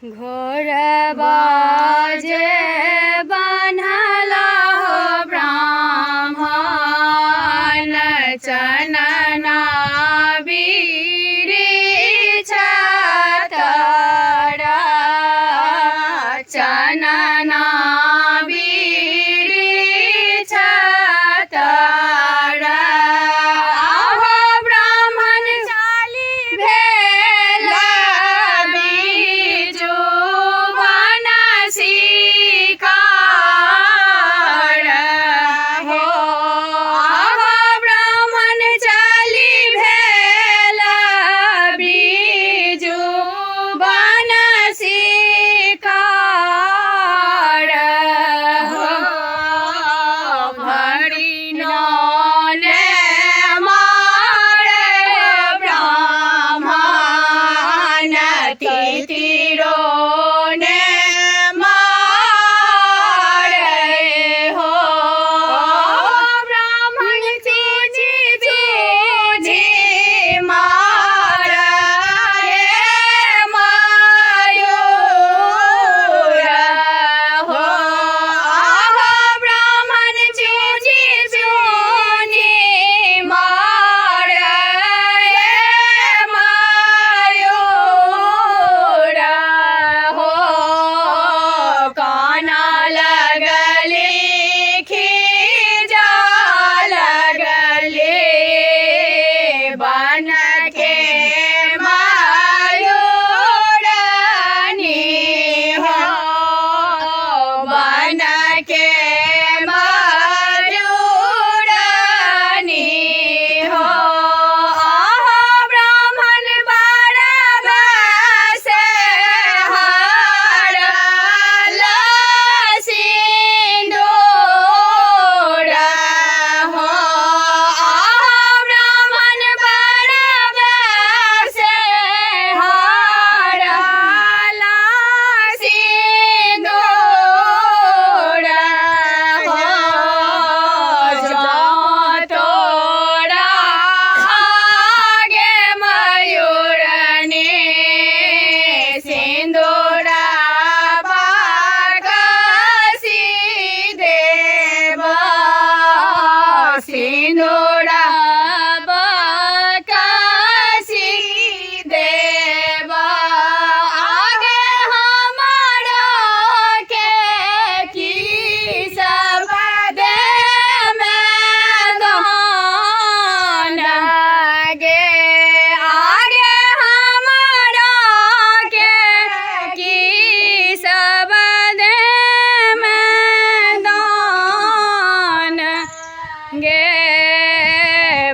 घोड़बा जे बान्हल हो ब्राह्मण चनना बिरिछ तर, चनना बिरिछ तर। आहो ब्राह्मण चाली भेल बिजू बन शिकार हो। आहो ब्राह्मण चाली भेल बिजू बन शिकार हो। भरि ने मारे ब्राह्मण तितिरो ने मारे हो। ब्राह्मण चूजी चूजी मारे मयूर हो। आहो ब्राह्मण चूजी चूजी मारे मयूर हो। काना लगले खीजा लगले बन के मयूरनी हो, बन के मयूरनी हो। आहो ब्राह्मण बरबस हरल सिन्दूर हो। आहो ब्राह्मण बरबस हरल सिन्दूर हो। जँ तोरा आगे मयूरनी सिन्दूरा बाकसी देब, सिन्दूरा बाकसी देब। आगे हमारो के की सब दे दान गे, आगे हमारो के की सब दे दान गे।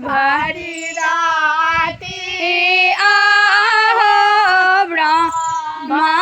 भरि राति आहो ब्राह्मण